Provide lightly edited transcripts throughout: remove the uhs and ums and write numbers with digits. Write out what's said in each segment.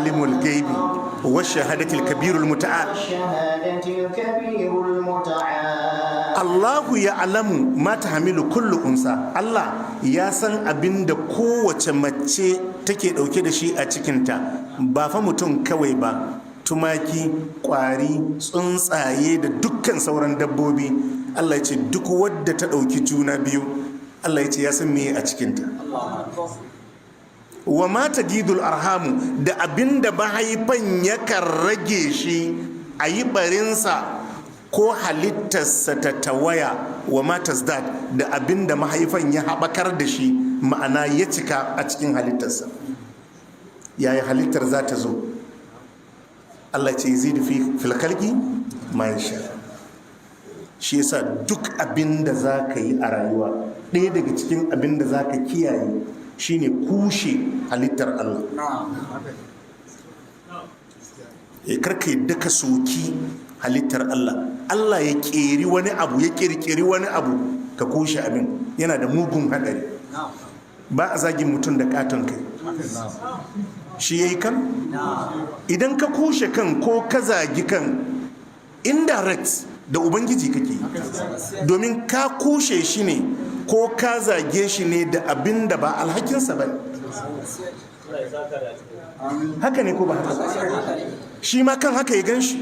Alimul gaibi wa shahadatil kabirul muta'al. الشهادة الكبير المتعال. Allahu ya alamu ma tahmilu kullu unsa. Allah ya san abin da kowace mace take dauke da shi a cikinta. Ba fa mutum kawai ba, tumaki, kwari, tsuntsaye da dukkan sauran dabbobi. Allah ya ce duk wadda ta dauki juna biyu, Allah ya ce ya san meye a cikinta. Wa ma tagidul arhamu, da abinda mahaifan yakan rage shi a yi barinsa ko halittarsa ta tawaya. Wa ma tazdad, da abinda mahaifan ya haɓakar da shi, ma'ana ya cika a cikin halittarsa. Yaya halittar za ta zo? Allah ce yazidu fi fil khalqi ma yasha. Shi yasa duk abinda za ka yi a rayuwa, ɗaya daga cikin abinda za ka kiyaye shine kushe halittar Allah. Karka yadda ka soki halittar Allah. Allah ya ƙeri wani abu, ya ƙirƙiri wani abu, ka kushe abin, yana da mugun haɗari. Ba a zagin mutum da katon kai. Shi ya yi kan. Idan ka kushe kan ko ka zagi kan, indirect da Ubangiji kake yi, domin ka kushe shi ne ko ka zage shi ne da abin da ba alhakinsa ba. Haka ne ko ba haka? Shi ma kan haka ya gan shi,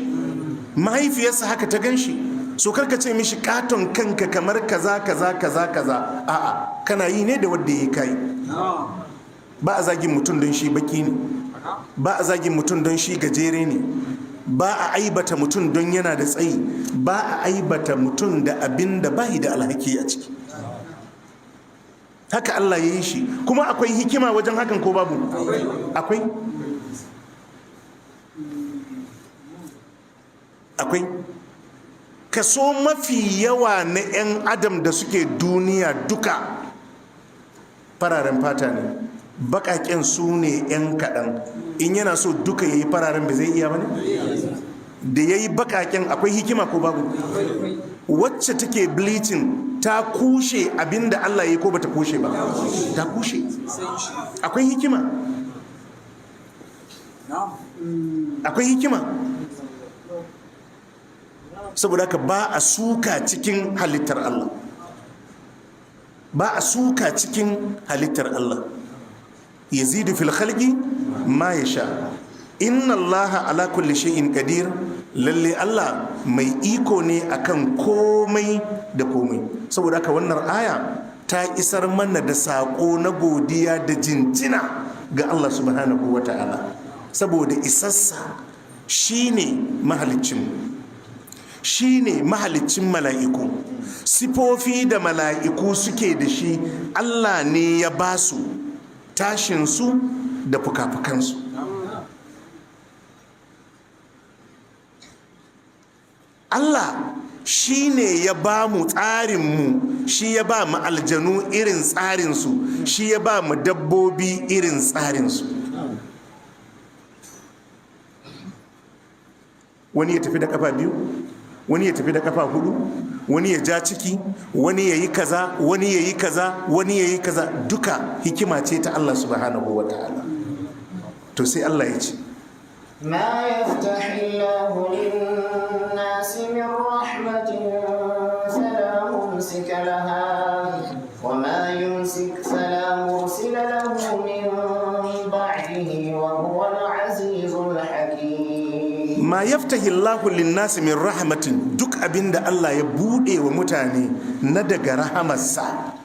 mahaifiyarsa haka ta gan shi. So karka ce mishi katon kanka kamar kaza kaza kaza kaza. A'a, kana yi ne da wadda ya kai. Ba a zagin mutum don shi baki ne, ba a zagin mutum don shi gajere ne, ba a aibata mutum don yana da tsayi, ba a aibata mutum da abin da bai da alhaki a ciki. Haka Allah ya yi shi, kuma akwai hikima wajen hakan, ko babu? Akwai, akwai. Kaso mafi yawa na 'yan adam da suke duniya duka fararen fata ne. Baƙaƙen su ne 'yan kaɗan. In yana so duka ya yi fararen, ba zai iya ba ne? Da ya yi baƙaƙen, akwai hikima ko babu? Wacce take bleaching ta kushe abinda Allah ya yi ko bata kushe ba? Ta kushe. Akwai hikima, akwai hikima. Saboda haka ba a suka cikin halittar Allah, ba a suka cikin halittar Allah. Yazidu fil khalqi ma yasha. Inna Allaha ala kulli shay'in qadir. Lalle Allah mai iko ne akan komai da komai. Saboda haka wannan aya ta isar mana da saƙo na godiya da jinjina ga Allah subhanahu wa ta'ala, saboda isassa. Shine mahaliccin, shine mahaliccin mala'iku. Sifofi da mala'iku suke da shi, Allah ne ya ba su tashinsu da fuka-fukansu. Allah shi ne ya ba mu tsarinmu, shi ya ba mu aljanu irin tsarinsu, shi ya ba mu dabbobi irin tsarinsu. Wani ya tafi da kafa biyu, wani ya tafi da kafa hudu, wani ya ja ciki, wani ya yi kaza, wani ya yi kaza, wani ya yi kaza. Duka hikima ce ta Allah subhanahu wa ta'ala. To sai Allah ya ce ما يفتح الله للناس من رحمة فلا ممسك لها وما يمسك فلا مرسل له من بعده وهو العزيز الحكيم. Ma yaftahi Allahu linnasi min rahmatin, duk abinda Allah ya bude wa mutane na daga rahamarsa,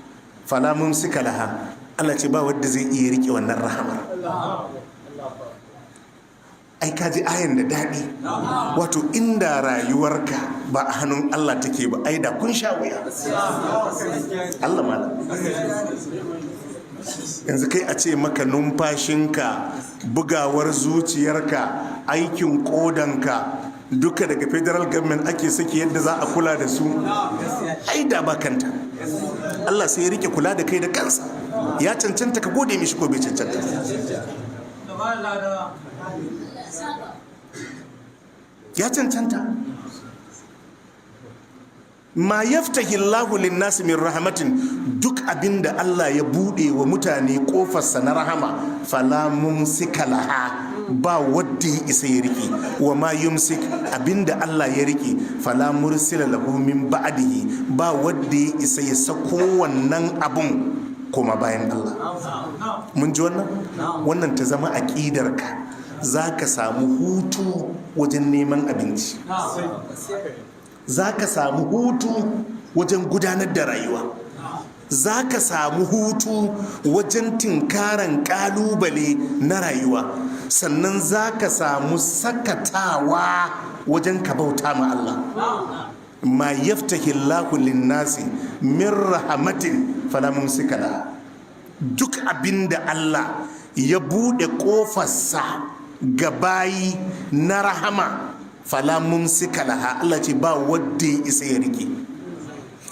fala mumsika laha, Allah ce ba wanda zai iya rike wannan rahamar. Ai ka ji ayan da daɗi. Wato inda rayuwarka ba a hannun Allah take ba, ai da kun sha wuya. Allah malam, yanzu kai a ce maka numfashinka, bugawar zuciyarka, aikin kodanka duka daga federal government ake saki yadda za a kula da su, ai da ba kanta. Allah sai ya rike kula da kai da kansa. Ya cancanta ka gode mishi ko bai cancanta? Ya cancanta. Ma yaftahi Allahu linnasi min rahmatin, duk abinda Allah ya bude wa mutane kofarsa na rahama, fala mumsika laha. ba wadda ya isa ya rike. Wa ma yumsik, abinda Allah ya rike, fala mursila lahu min ba'dihi, ba wadda ya isa ya sako wannan abun koma bayan Allah. Mun ji wannan? Wannan ta zama aƙidarka, za ka samu hutu wajen neman abinci, za ka samu hutu wajen gudanar da rayuwa, za ka samu hutu wajen tinkaran kalubale na rayuwa, sannan za ka samu sakatawa wajen ka bauta ma Allah. Ma yaftahi Allahu linnasi min rahmatin fala mumsika laha. Duk abinda Allah ya bude kofarsa ga bayi na rahama, fala mumsika laha, Allah ce ba wadda ya isa ya rike.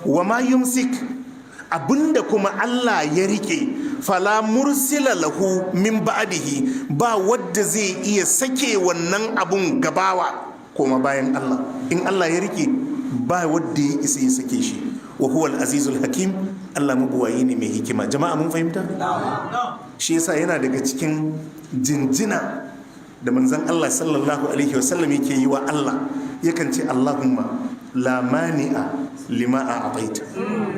Wa ma yumsik, abinda kuma Allah ya rike, fala mursila lahu min ba'dihi, ba wadda zai iya sake wannan abun gabawa koma bayan Allah. In Allah ya rike, ba wadda ya isa ya sake shi. Wa huwa al-azizul hakim, Allah mabuwayi ne mai hikima. Jama'a, mun fahimta? Shi yasa yana daga cikin jinjina da manzon Allah sallallahu alaihi wasallam yake yi wa Allah, yakan ce: "Allahumma la mani'a lima a'taita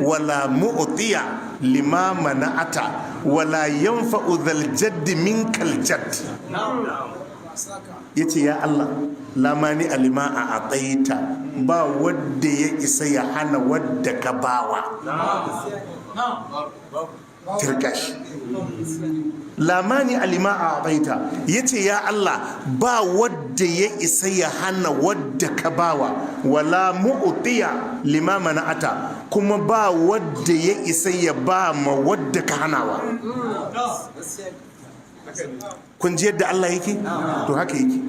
wa la mu'tiya lima mana'ata wa la yanfa'u dhal jaddi minkal jadd." Yace: "Ya Allah, la mani'a lima a'taita, ba wadda ya isa ya hana wadda ka bawa." Tirkash. La mani'a lima a'taita, yace: "Ya Allah, ba wadda ya isa ya hana wadda ka bawa, wala mu'tiya lima mana'ata, kuma ba wadda ya isa ya ba ma wadda ka hanawa." Kun ji yadda Allah yake? To haka yake.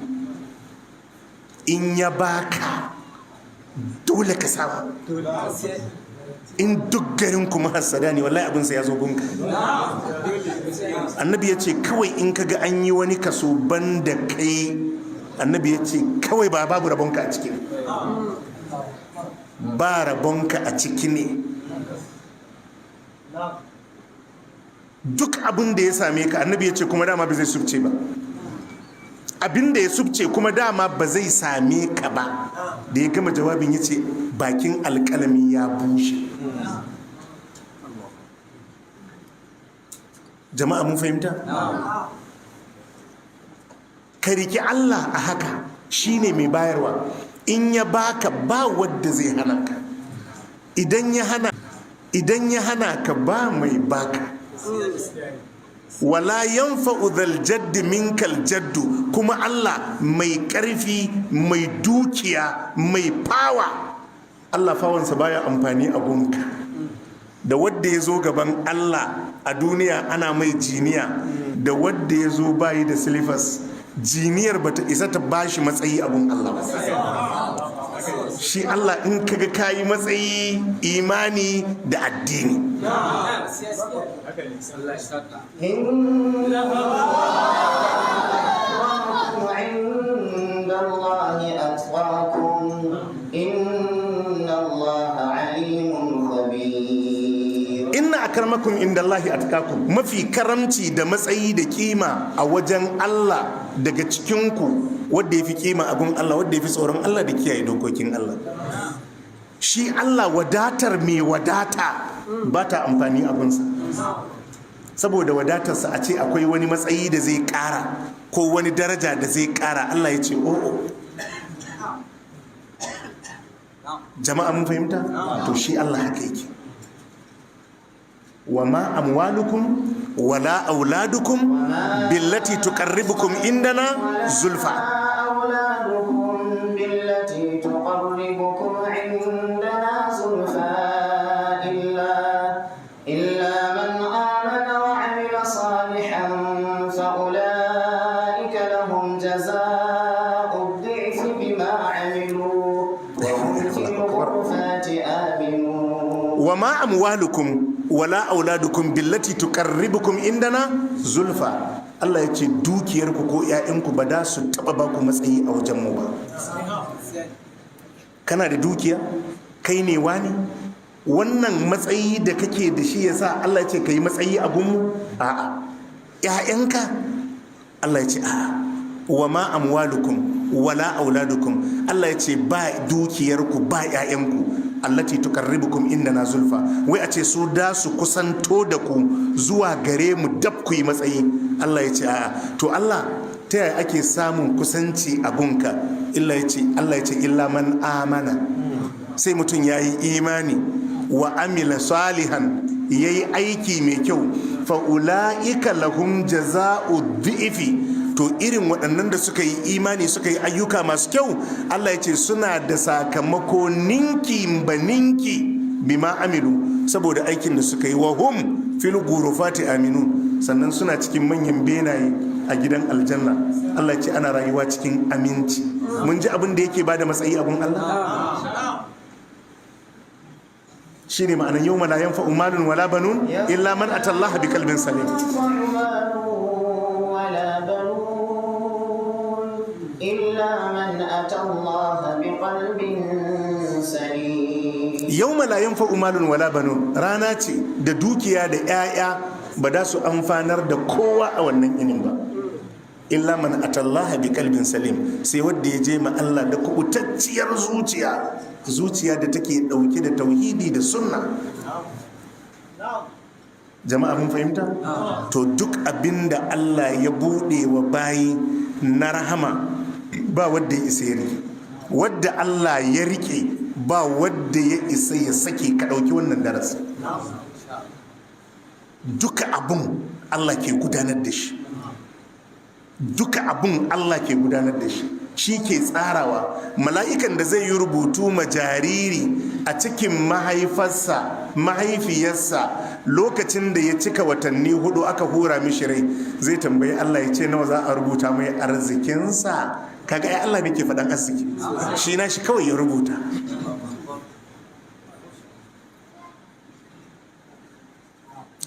In ya baka, dole ka samu. In duk garin kuma hassada ne, wallahi abinsa ya zo gunka. Annabi ya ce kawai in kaga an yi wani kaso ban da kai, annabi ya ce kawai ba babu rabonka a ciki, ba rabonka a ciki ne. Duk abin da ya same ka, annabi ya ce kuma dama ba zai subce ba. Abin da ya subce kuma dama ba zai same ka ba. Da ya gama jawabin ya ce bakin alkalami ya bushe. Jama'a, mun fahimta? Ka riki Allah a haka, shine mai bayarwa. In ya baka, ba wadda zai hana ka. Idan ya hana ka, ba mai baka. Wala yanfa'u dhal jaddi minkal jaddu. Kuma Allah mai karfi, mai dukiya, mai fawa, Allah fawansa baya amfani a gunka. Da wadda ya zo gaban Allah a duniya ana mai jiniya, da wadda ya zo bayi da silifas, jiniyar bata isa ta bashi matsayi abun Allah ba. Shi Allah in kaga kayi matsayi, imani da addini. إن أكرمكم عند الله أتقاكم إن الله عليم خبير. Inna akramakum indallahi atqakum. Mafi karamci da matsayi da kima a wajen Allah daga cikinku, wanda yafi kima a gun Allah, wanda yafi tsoron Allah da kiyaye dokokin Allah. Shi Allah wadatar mai wadata ba ta amfani a gunsa, saboda wadatarsa a ce akwai wani matsayi da zai kara ko wani daraja da zai kara, Allah ya ce o'o. Jama'a, mun fahimta? To shi Allah haka yake. Wa ma amwalukum wala auladukum billati tuqarribukum indana zulfa. أولادكم بالتي تقربكم عندنا زلفى إلا من آمن وعمل صالحا فأولئك لهم جزاء الضعف بما عملوا وهم في الغرفات آمنون. Wa ma amwalukum wala auladukum billati tuqarribukum indana zulfa. Allah ya ce dukiyarku ko 'ya'yanku ba da su taba ba ku matsayi a wajen mu ba. Kana da dukiya, kai ne wani, wannan matsayi da kake da shi yasa Allah ya ce ka yi matsayi a gunmu? A'a. 'Ya'yanka? Allah ya ce a'a. Wa ma amwalukum wala auladukum. Allah ya ce ba dukiyarku ba 'ya'yanku allati tuqarribukum indana zulfa, wai a ce su da su kusanto da ku zuwa gare mu dab ku yi matsayi. Allah ya ce a'a. To Allah, ta yaya ake samun kusanci a gunka? Illa ya ce, Allah ya ce illa man amana, sai mutum ya yi imani, wa amila salihan, ya yi aiki mai kyau, fa'ula'ika lahum jaza'u dhi'fi. To irin waɗannan da suka yi imani suka yi ayyuka masu kyau, Allah ya ce suna da sakamako ninki ba ninki, bima amilu, saboda aikin da suka yi, wa hum fil ghurufati aminu, sannan suna cikin manyan benaye a gidan aljanna. Allah ya ce ana rayuwa cikin aminci. Mun ji abin da yake bada matsayi abun Allah, shine ma'anan yawma la yanfa'u malun wala banun illa man atallaha biqalbin salim. مال ولا بنون إلا من أتى الله بقلب سليم. Yawma la yanfa'u malun wala banun, rana ce da dukiya da 'ya'ya ba da su amfanar da kowa a wannan yinin ba, illa man atallaha bi qalbin salim, sai wanda ya je ma Allah da kubutacciyar zuciya, zuciya da take dauke da tauhidi da sunna. Jama'a, mun fahimta? To duk abinda Allah ya bude wa bayi na rahama, ba wanda ya isa ya rike. Wadda Allah ya rike, ba wadda ya isa ya sake. Ka dauki wannan darasi. Duka abun Allah ke gudanar da shi, duka abun Allah ke gudanar da shi, shi ke tsarawa. Mala'ikan da zai yi rubutu ma jariri a cikin mahaifarsa, mahaifiyarsa, lokacin da ya cika watanni 4 aka hura mishi rai, zai tambayi Allah ya ce nawa za a rubuta mai arzikinsa? Kaga ai Allah ne ke faɗan arziki, shi na shi kawai ya rubuta.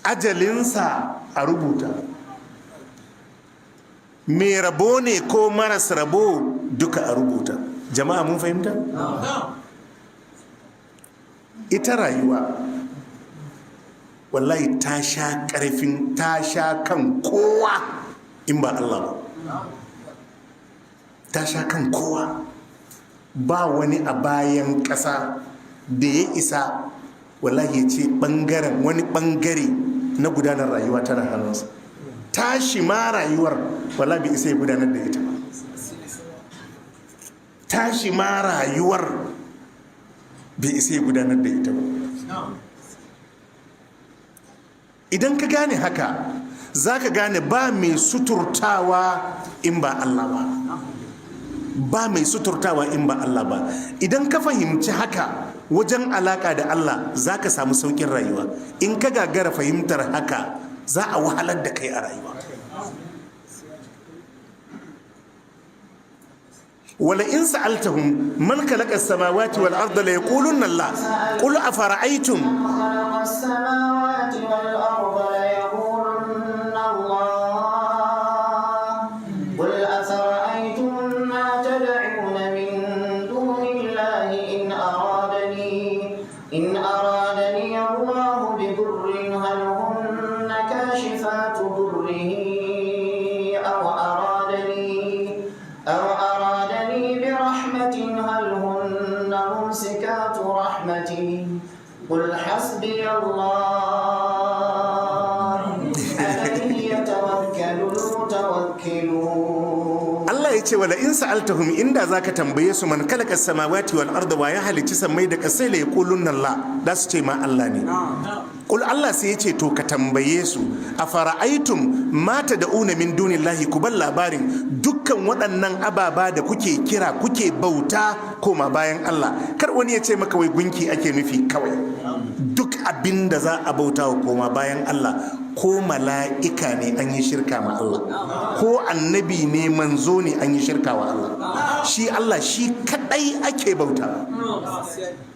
Ajalinsa a rubuta, mai rabo ne ko maras rabo, duka a rubuta. Jama'a, mun fahimta? Ita rayuwa wallahi ta sha karfin, ta sha kan kowa in ba Allah ba. Ta sha kan kowa. Ba wani a bayan ƙasa da ya isa wallahi ya ce ɓangaren wani ɓangare na gudanar rayuwa tana hannunsa. Tashi ma rayuwar wallahi bai isa ya gudanar da ita ba. Tashi ma rayuwar bai isa ya gudanar da ita ba. Idan ka gane haka, za ka gane ba mai suturtawa in ba Allah ba, ba mai suturtawa in ba Allah ba. Idan ka fahimci haka wajen alaka da Allah, za ka samu saukin rayuwa. In ka gagara fahimtar haka, za a wahalar da kai a rayuwa. Wala in sa'altahum man khalaqa as-samawati wal arda la yaqulunna Allah. Qul afara'aytum خلق السماوات والأرض ليقولن الله. قل أفرأيتم ما تدعون من دون الله إن أرادني الله بضر هل هن كاشفات ضره أو أرادني برحمة هل هن ممسكات رحمته. قل حسبي الله عليه يتوكل المتوكلون. Allah ya ce wala in sa'altahum, inda zaka tambaye su, man khalaqa samawati wal arda, wa ya halicci sammai da kasai, la yaqulunna Allah, da su ce ma Allah ne. Kul, Allah sai ya ce to ka tambaye su, afara'aytum ma tad'una min dunillahi, ku bar labarin dukkan waɗannan ababa da kuke kira kuke bauta koma bayan Allah. Kar wani ya ce maka wai gunki ake nufi kawai. Duk abin da za a bauta wa koma bayan Allah, ko mala'ika ne, an yi shirka ma Allah. Ko annabi ne, manzo ne, an yi shirka wa Allah. Shi Allah shi kadai ake bauta.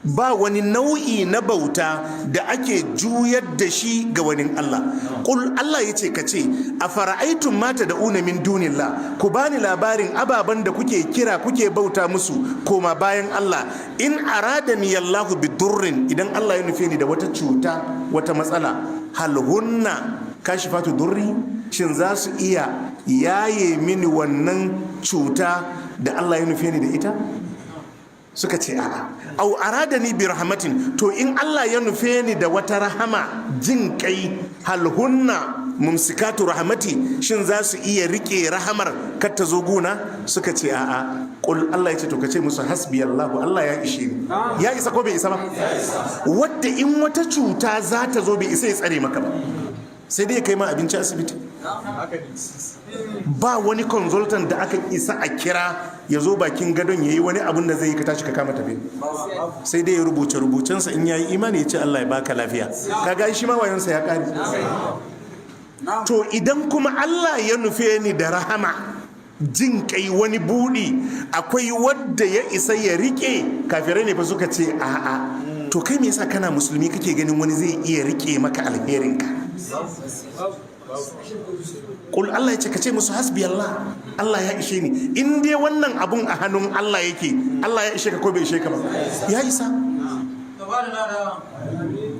Ba wani nau'i na bauta da ake juyar da shi ga wani Allah. Qul, Allah ya ce ka ce, a fara'aitun mata da una min dunillah, ku bani labarin ababen da kuke kira kuke bauta musu koma bayan Allah. In aradani Allahu bidurrin, idan Allah ya nufe ni da wata cuta, wata matsala, hal hunna kashifatu durri, shin za su iya yaye mini wannan cuta da Allah ya nufe ni da ita? Suka ce a'a. Au aradani bi rahmatin, to in Allah ya nufe ni da wata rahama jin kai, hal hunna mumsikatu rahmati, shin za su iya rike rahamar kar ta zo guna? Suka ce a'a. Qul, Allah ya ce to kace musu hasbi Allahu, Allah ya ishe ni. Ya isa ko bai isa ba? Wadda in wata cuta za ta zo, bai isa ya tsare maka ba, sai dai ya kai ma abinci asibiti. Ba wani consultant da aka isa a kira ya zo bakin gadon ya yi wani abun da zai yi ka tashi ka kama tafi, sai dai ya rubuce rubucensa. In ya yi imani ya ce Allah ya baka lafiya. Kaga shi ma wayonsa ya kare. To idan kuma Allah ya nufe ni da rahama, jin kai, wani buɗi, akwai wadda ya isa ya rike? Kafirai ne fa suka ce a'a. To kai me yasa kana musulmi kake ganin wani zai iya rike maka alherinka? Kul, Allah ya ce ka ce musu hasbi Allah, Allah ya ishe ni. In dai wannan abun a hannun Allah yake, Allah ya ishe ka ko bai ishe ka ba? Ya isa.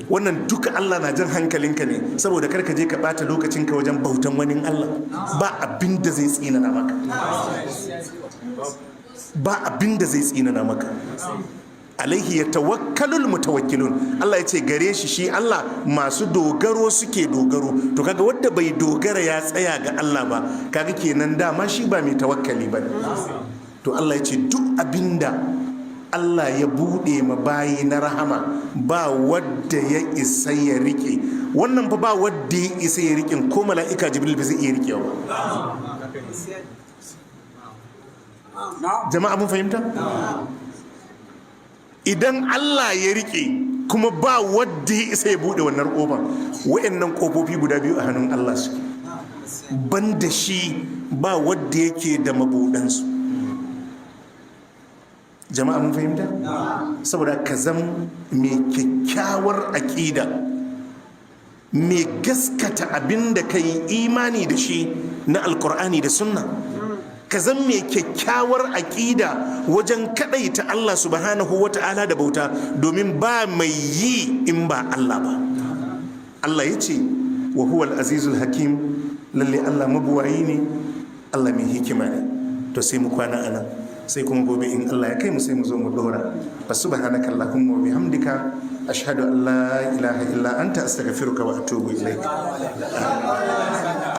Wannan duka Allah na jan hankalinka ne saboda kar ka je ka bata lokacinka wajen bautan wani Allah. Ba abin da zai tsinana maka, ba abin da zai tsinana maka. Alaihi ya tawakkalul mutawakkilun. Allah ya ce gare shi, shi Allah, masu dogaro suke dogaro. To kaga wanda bai dogara ya tsaya ga Allah ba, kaga kenan dama shi ba mai tawakkali ba. To Allah ya ce duk abinda Allah ya bude ma bayi na rahama, ba wadda ya isa ya rike wannan fa. Ba wadda ya isa ya rike, ko mala'ika Jibril ba zai iya rikewa ba. Jama'a mun fahimta? Idan Allah ya rike kuma, ba wadda ya isa ya bude wannan kofar. Wayannan kofofi guda biyu a hannun Allah suke, banda shi ba wadda yake da mabudansu. Jama'a mun fahimta? Saboda ka zam mai kyakkyawar aƙida, mai gaskata abin da ka yi imani da shi na Alkur'ani da Sunna, ka zan mai kyakkyawar aƙida wajen kaɗaita Allah subhanahu wa ta'ala da bauta, domin ba mai yi in ba Allah ba. Allah ya ce wa huwal azizul hakim, lalle Allah mabuwayi ne, Allah mai hikima ne. To sai mu kwana anan, sai kuma gobe in Allah ya kai mu sai mu zo mu dora. Fa subhanaka allahumma wa bihamdika, ashhadu an la ilaha illa anta, astaghfiruka wa atubu ilaik.